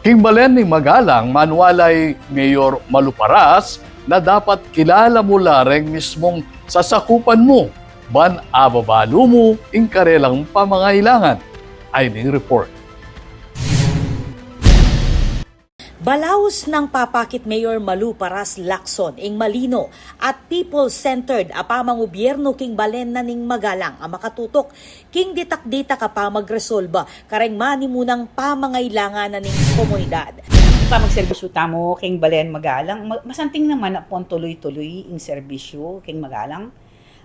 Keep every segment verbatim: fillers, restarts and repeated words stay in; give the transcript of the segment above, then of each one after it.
King balen ning Magalang, manwalay Mayor Malu Paras na dapat kilala mu la reng mismung sasakupan mu ban ababalu mu ing karelang pamangailangan. Ay ning report. Balaus nang papakit Mayor Malu Paras Lacson ing malino at people-centered a pamangubyernu king balen na ning Magalang a makatutok king ditak-ditak a pamagresolba kareng manimunang pamangailangan na ning komunidad. Pamagserbisyu tamu king balen Magalang, ma- masanting naman a pon tuloy-tuloy ing serbisyu king Magalang.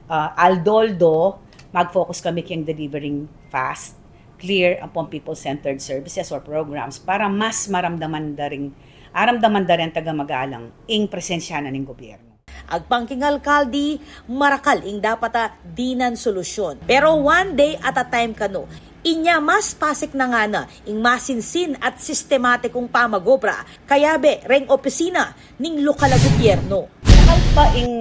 Ah, aldo-aldo, mag-focus kami king delivering fast, clear, ampong people-centered services or programs para mas maramdaman da ring, aramdaman da ring taga Magalang ing presensya na ning gobyerno. Agpang king alkalde, marakal ing dapat a dinan solusyon. Pero one day at a time kanu, inya mas pasik na ngana ing masinsin at sistematikung pamag-obra kayabe reng opisina ning lokal a gobyerno. Marakal pa ing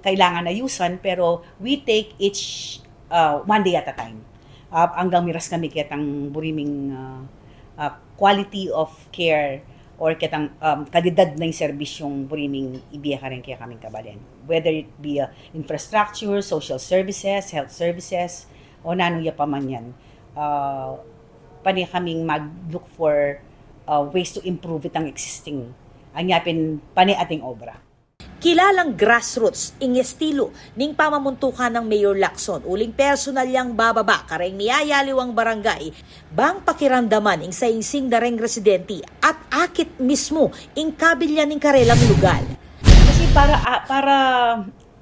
kailangan ayusan, pero we take each uh, one day at a time. Uh, anggang miras kami ketang buri ming uh, uh, quality of care or ketang um, kalidad na ing serbisyung buri ming ibie kareng kekaming kabalen. Whether it be uh, infrastructure, social services, health services, o nanu ya pa man yan. Uh, pane kaming mag-look for uh, ways to improve itang existing. Anya pin pane ating obra. Kilalang grassroots ing estilo ning pamamuntukan nang Mayor Lacson uling personal yang bababa kareng miyayaliwang barangay bang pakiramdaman ing saingsing da reng residente at akit mismu ing kabilyan ning karelang lugal. Kasi para, ah, para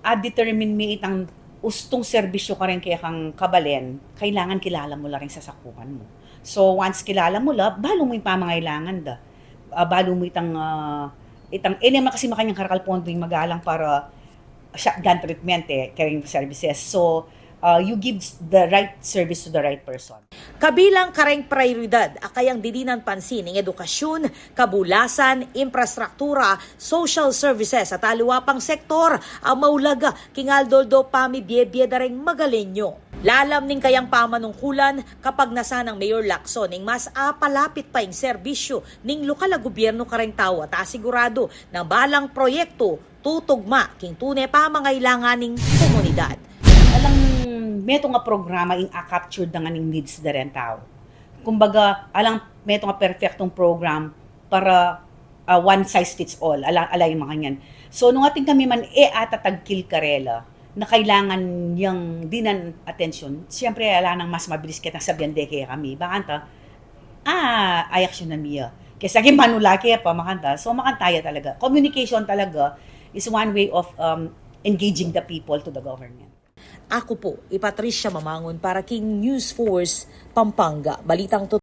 a-determine mi itang ustung serbisyu kareng kekang kabalen, kailangan kilala mu la ring sasakupan mu. So once kilala mu la, balu mu ing pamangailangan da. Ah, balu mu itang ah, itang e naman kasi makanyang karakal pondo ing Magalang para shotgun treatment e, caring services. So uh, you give the right service to the right person. Kabilang kareng prayoridad a kayang didinan pansin ing edukasyun, kabulasan, imprastruktura, social services at aliwa pang sektor a maulaga king aldo-aldo pamibiebie da reng Magalenyo. Lalam ning kayang pamanungkulan, kapagnasan nang Mayor Lacson ing mas apalapit pa ing serbisyu ning lokal a gobyerno kareng tau at asiguradu nang balang proyektu tutugma king tune pamangailangan ning komunidad. Alang metung a programa ing a-capture da ngan ing needs da reng tau. Kumbaga, alang metung a perfectong program para uh, one size fits all. Ala, ala ing makanyan. So nung atin kami man e atatagkil karela na kailangan yang dinan atensyon, siyempre ala nang mas mabilis ketang sabian de kekami. Bakanta, ah, ay aksyon na mi ya. Kesa king manula ke pa makanta. So makanta ya talaga. Communication talaga is one way of um, engaging the people to the government. Aku pu i Patricia Mamangun para king News Force Pampanga. Balitang